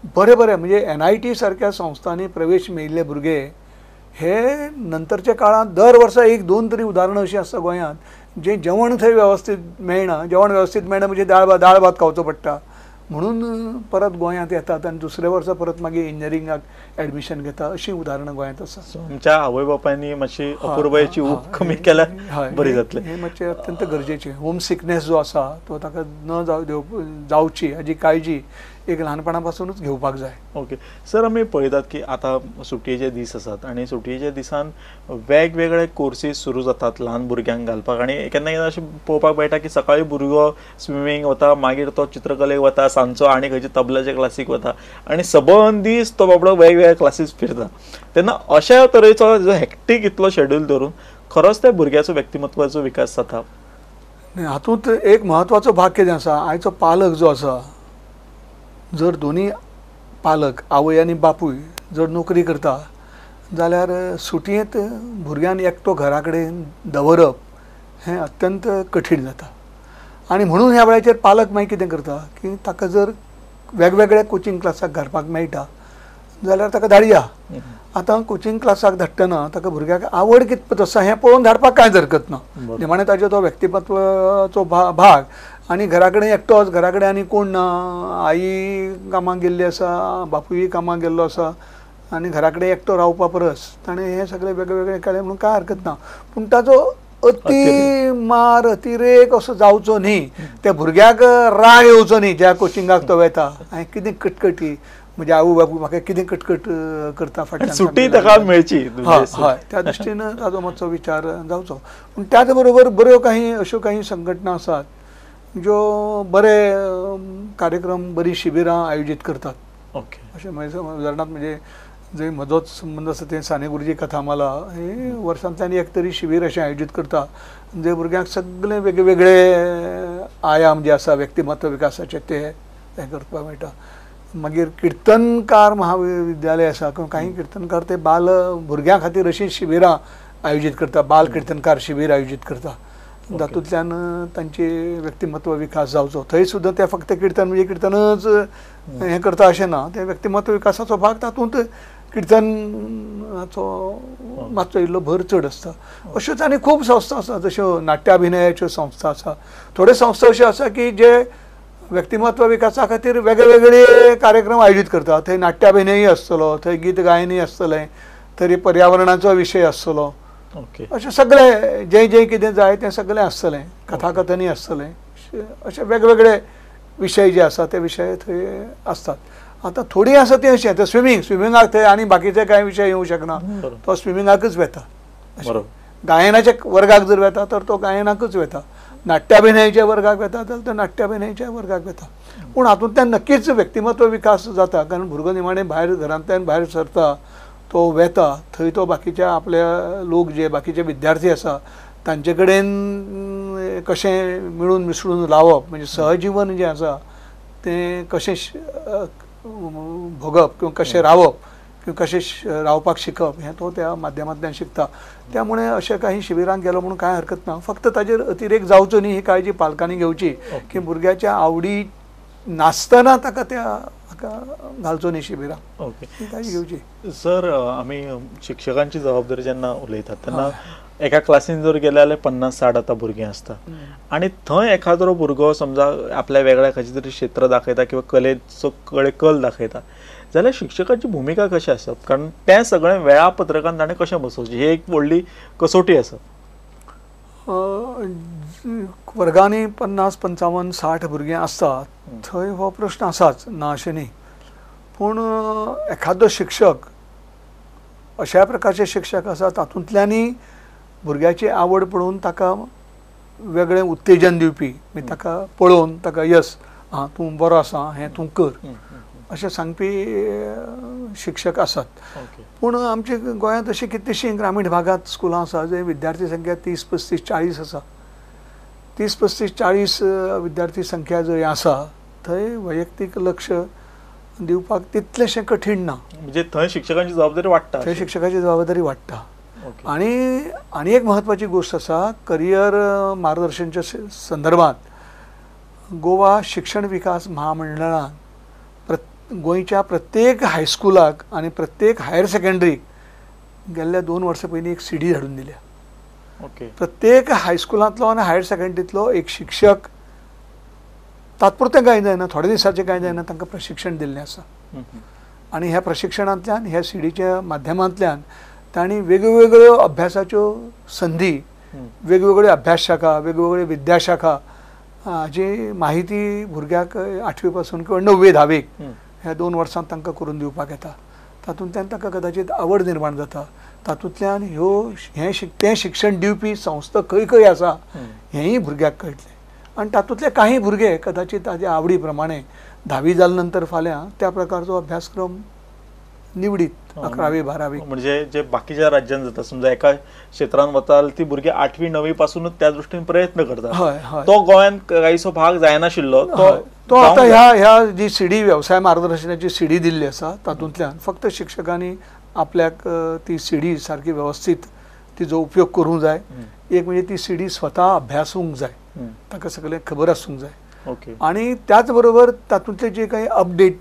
बरे बरे म्हणजे NIT सारक्या संस्थांनी प्रवेश मेळिल्ले भुरगे हे नंतरच्या काळांत दर वर्सा एक दोन तरी उदाहरणां अशीं आसता गोंयांत जे जेवण थंय वेवस्थीत मेळना, जेवण वेवस्थीत मेळना म्हणजे दाळ भात खावचो पडटा म्हणून परत गोंयांत येतात आनी दुसऱ्या वर्सा परत मागीर इंजिनियरिंगाक एडमिशन घेता, अशीं उदाहरणां गोंयांत आसा. आमच्या आवय बापायनी मातशी अपुरबायेची ऊब कमी केल्यार बरी जातली, हें मातशें अत्यंत गरजेचें. होम सिकनेस जो आसा तो ताका न जावची हाजी काळजी एक ल्हानपणा पासूनच घेवपाक जाय. ओके सर, आमी पळयतात की आतां सुटयेचे दीस आसात आनी सुटयेच्या दिसान वेगवेगळे कोर्सीस सुरू जातात ल्हान भुरग्यांक घालपाक आनी केन्ना केन्ना अशें पळोवपाक मेळटा की सकाळी भुरगो स्विमींग वता, मागीर तो चित्रकलेक वता, सांजचो आनी खंयच्या तबल्याच्या क्लासीक वता आनी सबंद दीस तो बाबडो वेगवेगळे क्लासीस फिरता. तेन्ना अशा तरेचो जो हेक्टीक इतलो शेड्यूल धरून खरोच त्या भुरग्याचो व्यक्तिमत्वाचो विकास जाता? हातूंत एक म्हत्वाचो भाग कितें आसा, आयचो पालक जो आसा, जर दोनी पालक आवय आनी बापूय जर नोकरी करता जाल्यार सुटयेंत भुरग्यान एकटो घरा कडेन दवरप हें अत्यंत कठीण जाता. आनी म्हणून ह्या वेळाचेर पालक मागीर कितें करता की ताका जर वेगवेगळ्या कोचिंग क्लासाक घालपाक मेळटा जाल्यार ताका धाडया. आतां कोचिंग क्लासाक धाडटना ताका भुरग्याक आवड कितपत आसा हें पळोवन धाडपाक कांयच हरकत ना, निमाणें ताजो तो व्यक्तिमत्वाचो भाग. आनी घरा कडेन एकटोच, घरा कडेन आनी कोण ना, आई कामाक गेल्ली आसा, बापूय कामाक गेल्लो आसा आनी घरा कडेन एकटो रावपा परस ताणें हें सगळें वेगळे वेगळें केलें म्हणून कांय हरकत ना. पूण ताजो अति मार अतिरेक असो जावचो न्ही, त्या भुरग्याक राग येवचो न्ही ज्या कोचिंगाक तो वेता, हांवें कितें कटकटी म्हणजे आवय बापूय म्हाका कितें कटकट करता फाटल्यान, सुटी ताका मेळची. हय हय, त्या दृश्टीन ताजो मातसो विचार जावचो. पूण त्याच बरोबर बऱ्यो काही अश्यो काही संघटना आसात ज्यो बरे कार्यक्रम, बरी शिबिरां आयोजीत करतात. ओके, अशें उदाहरणार्थ म्हणजे जंय म्हजोच संबंद आसा ते साने गुरुजी कथामाला हे वर्सांतल्यान एक तरी शिबीर अशें आयोजीत करता जे भुरग्यांक सगळे वेगवेगळे आयाम जे आसा व्यक्तिमत्व विकासाचे ते हें करपाक मेळटा. मागीर किर्तनकार महाविद्यालय आसा, काही किर्तनकार ते बाल भुरग्यां खातीर अशीं शिबिरां आयोजीत करता, बाल किर्तनकार शिबीर आयोजीत करता, तातूंतल्यान तांचे व्यक्तिमत्व विकास जावचो. थंय सुद्दां ते फक्त किर्तन म्हणजे किर्तनच हें करता अशें ना, ते व्यक्तिमत्व विकासाचो भाग तातूंत किर्तनाचो मातसो इल्लो भर चड आसता. अश्योच आनी खूब संस्था आसा, जश्यो नाट्याभिनयाच्यो संस्था आसा, थोड्यो संस्था अश्यो आसा की जे व्यक्तिमत्व विकासा खातीर वेगळे कार्यक्रम आयोजीत करता. थंय नाट्याभिनयय आसतलो, थंय गीत गायनय आसतलें, तरी पर्यावरणाचो विशय आसतलो, अशें सगळें जें जें कितें जाय तें सगळें आसतलें, कथाकथनय आसतलें, अशे वेगवेगळे विशय जे आसा ते विशय थंय आसतात. आतां थोडीं आसा तीं अशीं, आतां स्विमिंगाक थंय आनी बाकीचे कांय विशय येवंक शकना, तो स्विमिंगाकच वेता. गायनाच्या वर्गाक जर वेता तर तो गायनाकच वेता, नाट्याभिनयाच्या वर्गाक वेता जाल्यार तो नाट्याभिनयाच्या वर्गाक वेता. पूण हातूंतल्यान नक्कीच व्यक्तिमत्व विकास जाता, कारण भुरगो निमाणें भायर घरांतल्यान भायर सरता, तो वेता थंय तो बाकीच्या आपल्या लोक जे बाकीचे विद्यार्थी आसा तांचे कडेन कशें मिळून मिसळून रावप, म्हणजे सहजीवन जें आसा तें कशें भोगप किंवा कशें रावप किंवा कशें रावपाक शिकप हें तो त्या माध्यमांतल्यान शिकता. त्यामुळे अशें काही शिबिरांक गेलो म्हणून कांय हरकत ना, फक्त ताजेर अतिरेक जावचो न्ही ही काळजी पालकांनी घेवची की भुरग्याच्या आवडी नासतना ताका त्या हाका घालचो न्ही शिबिरांक. ओके, ही काळजी घेवची. सर, आमी शिक्षकांची जबाबदारी जेन्ना उलयतात तेन्ना एका क्लासीन जर गेले जाल्यार 50-60 आतां भुरगीं आसता आनी थंय एखादरो भुरगो समजा आपल्या वेगळ्या खंयचे तरी क्षेत्र दाखयता किंवा कलेचो कडेन कल दाखयता जाल्यार शिक्षकाची भुमिका कशी आसप, कारण तें सगळें वेळापत्रकान ताणें कशें बसोवचें ही एक व्हडली कसोटी आसा. वर्गांनी 50, 55, 60 भुरगीं आसतात थंय हो प्रश्न आसाच, ना अशें न्ही. पूण एखादो शिक्षक अशा प्रकारचे शिक्षक आसा तातूंतल्यानय भुरग्याची आवड पळोवन ताका वेगळें उत्तेजन दिवपी, मागीर ताका पळोवन ताका यस आं तूं बरो आसा हें तूं कर अशें सांगपी शिक्षक आसात. पूण आमच्या गोंयांत अशीं कितलींशीं ग्रामीण भागांत स्कुलां आसा जंय विद्यार्थी संख्या 30, 35, 40 आसा. 30, 35, 40 विद्यार्थी संख्या जंय आसा थंय वैयक्तीक लक्ष दिवपाक तितलेंशें कठीण ना, म्हणजे थंय शिक्षकांची जबाबदारी वाडटा, थंय शिक्षकाची जबाबदारी वाडटा. आनी आनी एक म्हत्वाची गोश्ट आसा, करियर मार्गदर्शनच्या संदर्भात गोवा शिक्षण विकास महामंडळान प्रत्येक गोंयच्या प्रत्येक हायस्कुलाक आनी प्रत्येक हायर सेकंडरीक गेल्ल्या 2 वर्सां पयलीं एक सीडी धाडून दिल्या. ओके. प्रत्येक हायस्कुलांतलो आनी हायर सेकंडरींतलो एक शिक्षक तात्पुरतें कांय जायना, थोड्या दिसाचें कांय जायना, तांकां प्रशिक्षण दिल्लें आसा. आनी ह्या प्रशिक्षणांतल्यान, ह्या सीडीच्या माध्यमांतल्यान तांणी वेगवेगळ्यो अभ्यासाच्यो संदी, वेगवेगळ्यो अभ्यास शाखा, वेगवेगळ्यो विद्याशाखा हाजी माहिती भुरग्याक 8वी पासून किंवा 9वी 10वीक ह्या 2 वर्सांत तांकां करून दिवपाक येता. तातूंतल्यान तांकां कदाचित आवड निर्माण जाता. तातूंतल्यान ह्यो हें तें शिक्षण दिवपी संस्था खंय खंय आसा हेंय भुरग्याक कळटलें. आनी तातूंतले काही भुरगे कदाचित ताजे आवडी प्रमाणे 10वी जाले नंतर फाल्यां त्या प्रकारचो अभ्यासक्रम निवडीत 11वी 12वी. म्हणजे जे बाकीच्या राज्यांत जाता, समजा एका क्षेत्रांत वता ती भुरगीं 8वी 9वी पासूनच त्या दृष्टीन प्रयत्न करतात. हय हय. तो गोंयांत कांयसो भाग जायनाशिल्लो तो आतां ह्या ह्या जी सीडी वेवसाय मार्गदर्शनाची सीडी दिल्ली आसा तातूंतल्यान फक्त शिक्षकांनी आपल्याक ती सीडी सारकी वेवस्थीत तिजो उपयोग करूंक जाय. एक म्हणजे ती सीडी स्वता अभ्यासूंक जाय, ताका सगळें खबर आसूंक जाय. ओके. आनी त्याच बरोबर तातूंतले जे काही अपडेट,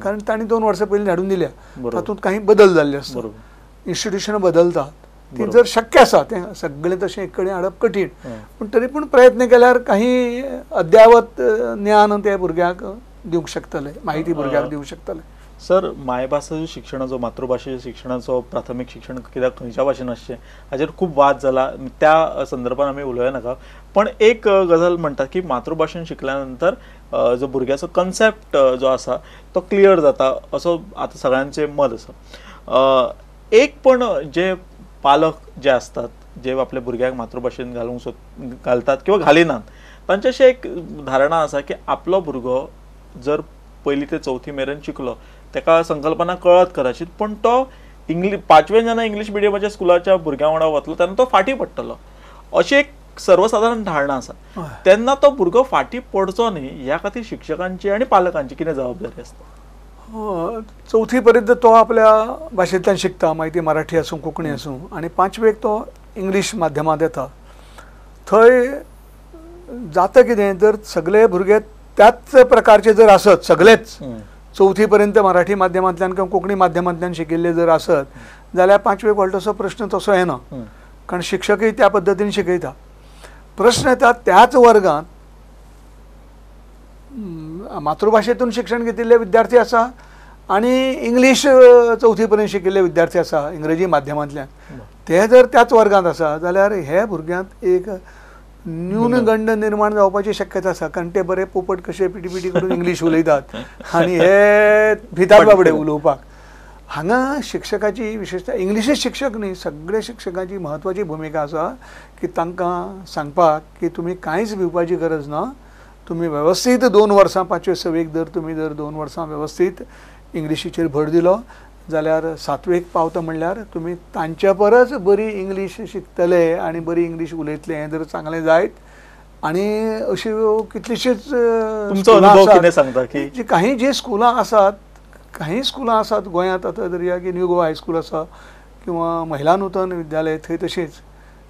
कारण तांणी 2 वर्सां पयलीं धाडून दिल्या, तातूंत काही बदल जाल्ले आसता, इन्स्टिट्युशनां बदलतात, ती जर शक्य आसा तें सगळें तशें एक कडेन हाडप कठीण, पूण तरी पूण प्रयत्न केल्यार काही अद्यावत ज्ञान ते भुरग्यांक दिवंक शकतले, माहिती भुरग्यांक दिवंक शकतले. सर, मायभासाच्या शिक्षणाचो, मातृभाशेच्या शिक्षणाचो प्राथमीक शिक्षण कित्याक खंयच्या भाशेन आसचें हाचेर खूब वाद जाला, त्या संदर्भात आमी उलोवया नाका. पण एक गजाल म्हणटा की मातृभाशेन शिकल्या नंतर जो भुरग्याचो कन्सेप्ट जो आसा तो क्लियर जाता असो आतां सगळ्यांचें मत आसा. एक पण जे पालक जे आसतात जे आपल्या भुरग्याक मातृभाशेन घालूंक घालतात किंवा घालिनात तांचे अशें एक धारणा आसा की आपलो भुरगो जर पयली ते 4थी मेरेन शिकलो ताका संकल्पना कळत कदाचित, पण तो इंग्लिश 5वेन जेन्ना इंग्लिश मिडियमाच्या स्कुलाच्या भुरग्यां वांगडा वतलो तेन्ना तो फाटीं पडटलो अशी एक सर्वसाधारण धारणा आसा. तेन्ना तो भुरगो फाटीं पडचो न्ही ह्या खातीर शिक्षकांची आनी पालकांची कितें जबाबदारी आसता? 4थी पर्यंत तो आपल्या भाशेंतल्यान शिकता, मागीर ती मराठी आसूं कोंकणी आसूं, आनी 5वेक तो इंग्लीश माध्यमांत येता. थंय जाता कितें, जर सगळे भुरगे त्याच प्रकारचे जर आसत, सगळेच 4थी पर्यंत मराठी माध्यमांतल्यान किंवा कोंकणी माध्यमांतल्यान शिकिल्ले जर आसत जाल्यार 5वेक व्हडलो तसो प्रश्न तसो येना, कारण शिक्षकय त्या पद्दतीन शिकयता. प्रश्न येता त्याच वर्गांत मातृभाशेतून शिक्षण घेतिल्ले विद्यार्थी आसा आनी इंग्लीश 4थी पर्यंत शिकिल्ले विद्यार्थी आसा इंग्रजी माध्यमांतल्यान, ते जर त्याच वर्गांत आसा जाल्यार हे भुरग्यांत एक न्यूनगंड निर्माण जावपाची शक्यता आसा, कारण ते बरे पोपट कशे पिटी पिटी करून इंग्लीश उलयतात आनी हे भितात बाबडे उलोवपाक. हांगा शिक्षकाची, विशेषतः इंग्लिशूच शिक्षक न्ही, सगळे शिक्षकांची म्हत्वाची भुमिका आसा की तांकां सांगपाक की तुमी कांयच भिवपाची गरज ना, तुमी वेवस्थीत 2 वर्सां 5वे 6वेक जर तुमी जर 2 वर्सां वेवस्थीत इंग्लिशीचेर भर दिलो जाल्यार 7वेक पावता म्हणल्यार तुमी तांच्या परस बरी इंग्लीश शिकतले आनी बरी इंग्लीश उलयतले हें जर चांगलें जायत. आनी अश्यो कितलीशींच जी काही जी स्कुलां आसात, काही स्कुलां आसात गोंयांत आतां धरया की न्यू गोवा हायस्कूल आसा किंवा महिला नूतन विद्यालय थंय तशेंच,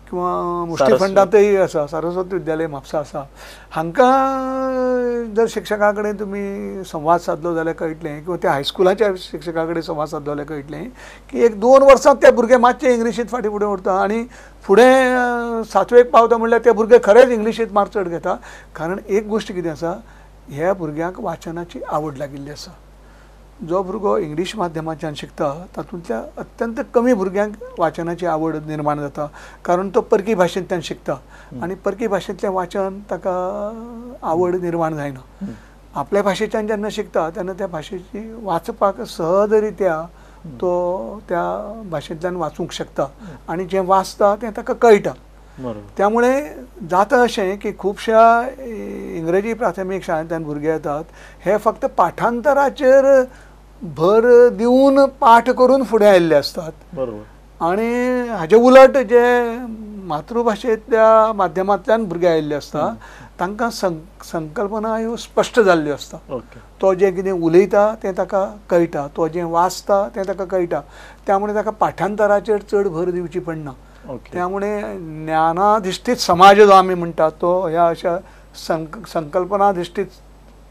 किंवा मुष्टिफंडांतय आसा, सारस्वत विद्यालय म्हापसा आसा, हांकां जर शिक्षकां कडेन तुमी संवाद सादलो जाल्यार कळटलें, किंवा त्या हायस्कुलाच्या शिक्षकां कडेन संवाद सादलो जाल्यार कळटलें की 1-2 वर्सांत ते भुरगे मातशे इंग्लिशींत फाटीं फुडें उरता आनी फुडें 7वेक पावता म्हणल्यार ते भुरगे खरेंच इंग्लिशींत मार्क चड घेता. कारण एक गोश्ट कितें आसा, ह्या भुरग्यांक वाचनाची आवड लागिल्ली आसा. जो भुरगो इंग्लीश माध्यमांतल्यान शिकता तातूंतल्या अत्यंत कमी भुरग्यांक वाचनाची आवड निर्माण जाता, कारण तो परकी भाशेंतल्यान शिकता आनी परकी भाशेंतलें वाचन ताका आवड निर्माण जायना. आपल्या भाशेच्यान जेन्ना शिकता तेन्ना त्या भाशेची वाचपाक सहजरित्या तो त्या भाशेंतल्यान वाचूंक शकता आनी जें वाचता तें ताका कळटा. त्यामुळे जाता अशें की खुबश्या इंग्रजी प्राथमीक शाळेंतल्यान भुरगे येतात हे फक्त पाठांतराचेर भर दिवन पाठ करून फुडें आयिल्ले आसतात. बरोबर. आनी हाजे उलट जे मातृभाशेंतल्या माध्यमांतल्यान भुरगे आयिल्ले आसता तांकां संकल्पना ह्यो स्पश्ट जाल्ल्यो आसता. तो जें कितें उलयता तें ताका कळटा, तो जें वाचता तें ताका कळटा, त्यामुळे ताका पाठांतराचेर चड भर दिवची पडना. त्यामुळे ज्ञानाधिष्ठित समाज जो आमी म्हणटात तो ह्या अशा संकल्पनाधिष्ठित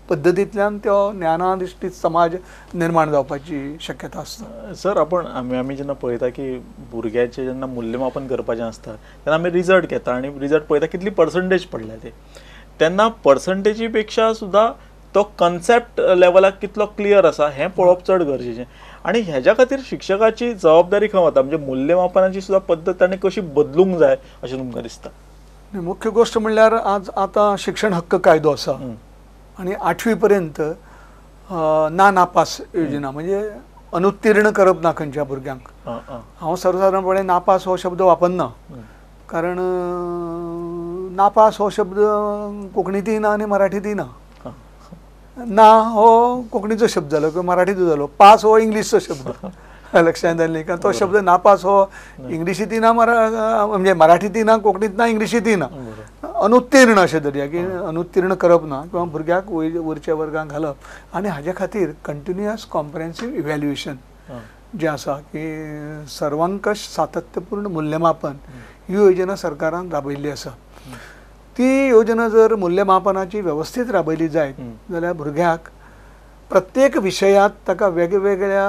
पद्दतींतल्यान तो ज्ञानाधिश्ठीत समाज निर्माण जावपाची शक्यता आसता. सर, आपण आमी जेन्ना पळयता की भुरग्याचें जेन्ना मूल्यमापन करपाचें आसता तेन्ना आमी रिजल्ट घेता आनी रिजल्ट पळयता कितली पर्संटेज पडल्या ते, तेन्ना पर्संटेजी पेक्षा सुद्दां तो कन्सेप्ट लेवलाक कितलो क्लियर आसा हें पळोवप चड गरजेचें. आनी हेज्या खातीर शिक्षकाची जबाबदारी खंय वता, म्हणजे मूल्यमापनाची सुद्दां पद्दत ताणें कशी बदलूंक जाय अशें तुमकां दिसता? मुख्य गोश्ट म्हणल्यार आज आतां शिक्षण हक्क कायदो आसा आनी 8वी पर्यंत ना नापास योजना, म्हणजे अनुत्तीर्ण करप ना खंयच्या भुरग्यांक. हांव सर्वसादारणपणे नापास हो शब्द वापरना, कारण नापास हो शब्द कोंकणींतय ना आनी मराठींतय ना. ना हो कोंकणीचो शब्द जालो किंवा मराठीचो जालो, पास हो इंग्लिशचो शब्द लक्षांत आयलें, कारण तो शब्द नापास हो इंग्लिशींतय ना, म्हणजे मराठींतय ना, कोंकणींत ना, इंग्लिशींतय ना. अनुत्तीर्ण अशें धरया की अनुत्तीर्ण करप ना किंवा भुरग्याक वयरच्या वर्गांत घालप. आनी हाजे खातीर कंटिन्युअस कॉम्प्रिहेन्सीव इव्हॅल्युएशन जें आसा की सर्वांकश सातत्यपूर्ण मूल्यमापन ही योजना सरकारान राबयल्ली आसा. ती योजना जर मूल्यमापनाची वेवस्थीत राबयली जायत जाल्यार भुरग्याक प्रत्येक विशयांत ताका वेगवेगळ्या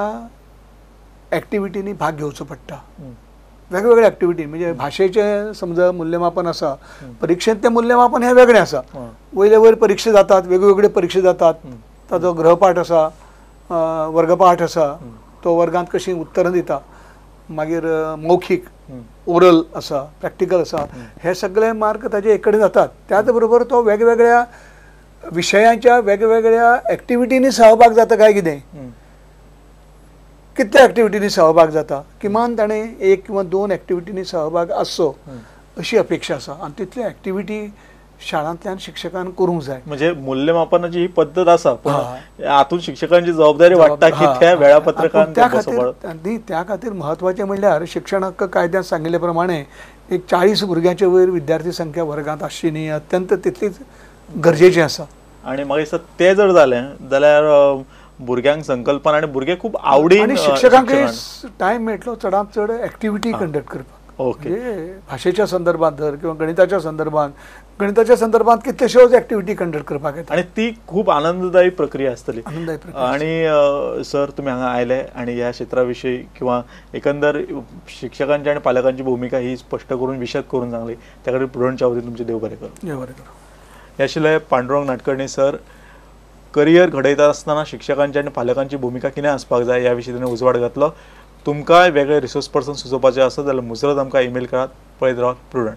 एक्टिविटींनी भाग घेवचो पडटा. वेगवेगळ्या एक्टिविटी म्हणजे भाशेचें समजा मूल्यमापन आसा, परिक्षेंत तें मूल्यमापन हें वेगळें आसा, वयले वयर परिक्षा जातात, वेगवेगळे परिक्षा जातात, ताजो गृहपाठ आसा, वर्गपाठ आसा, तो वर्गांत कशी उत्तरां दिता, मागीर मौखीक ओरल आसा, प्रॅक्टिकल आसा, हे सगळे मार्क ताजे एक कडेन जातात. त्याच बरोबर तो वेगवेगळ्या विशयांच्या वेगवेगळ्या एक्टिविटींनी सहभाग जाता काय कितें, कितल्या एक्टिविटींनी सहभाग जाता, किमान ताणें 1 किंवा 2 एक्टिविटींनी सहभाग आसचो अशी अपेक्षा आसा. आनी तितल्यो एक्टिविटी शाळांतल्यान शिक्षकान करूंक जाय. म्हणजे मूल्यमापनाची ही पद्दत आसा, पूण हातूंत शिक्षकांची जबाबदारी वाडटा की त्या वेळापत्रकान त्या खातीर त्या खातीर म्हत्वाचें म्हणल्यार शिक्षण हक्क कायद्यांत सांगिल्ले प्रमाणे एक 40 भुरग्यांचे वयर विद्यार्थी संख्या वर्गांत आसची न्ही, अत्यंत तितलीच गरजेचें आसा. आनी म्हाका दिसता तें जर जालें जाल्यार भुरग्यांक संकल्पना आनी भुरगे खूब आवडीन आनी शिक्षकांकय टायम मेळटलो चडांत चड एक्टिविटी कंडक्ट करपाक. ओके, भाशेच्या संदर्भात धर किंवा गणिताच्या संदर्भात, गणिताच्या संदर्भात कितलेश्योच एक्टिविटी कंडक्ट करपाक येता आनी ती खूब आनंददायी प्रक्रिया आसतली. आनंददायी प्रक्रिया. आनी सर, तुमी हांगा आयले आनी ह्या क्षेत्रा विशीं किंवा एकंदर शिक्षकांची आनी पालकांची भुमिका ही स्पश्ट करून विशद करून सांगली, त्या खातीर प्रुडंटच्या वतीन तुमचें देव बरें करूं. देव बरें करूं. हे आशिल्ले पांडुरंग नाडकर्णी सर. करियर घडयता आसतना शिक्षकांची आनी पालकांची भुमिका कितें आसपाक जाय ह्या विशीं ताणें उजवाड घातलो. तुमकांय वेगळे रिसोर्स पर्सन सुचोवपाचे आसत जाल्यार मुजरत आमकां ईमेल करात. पळयत रावात प्रुडंट.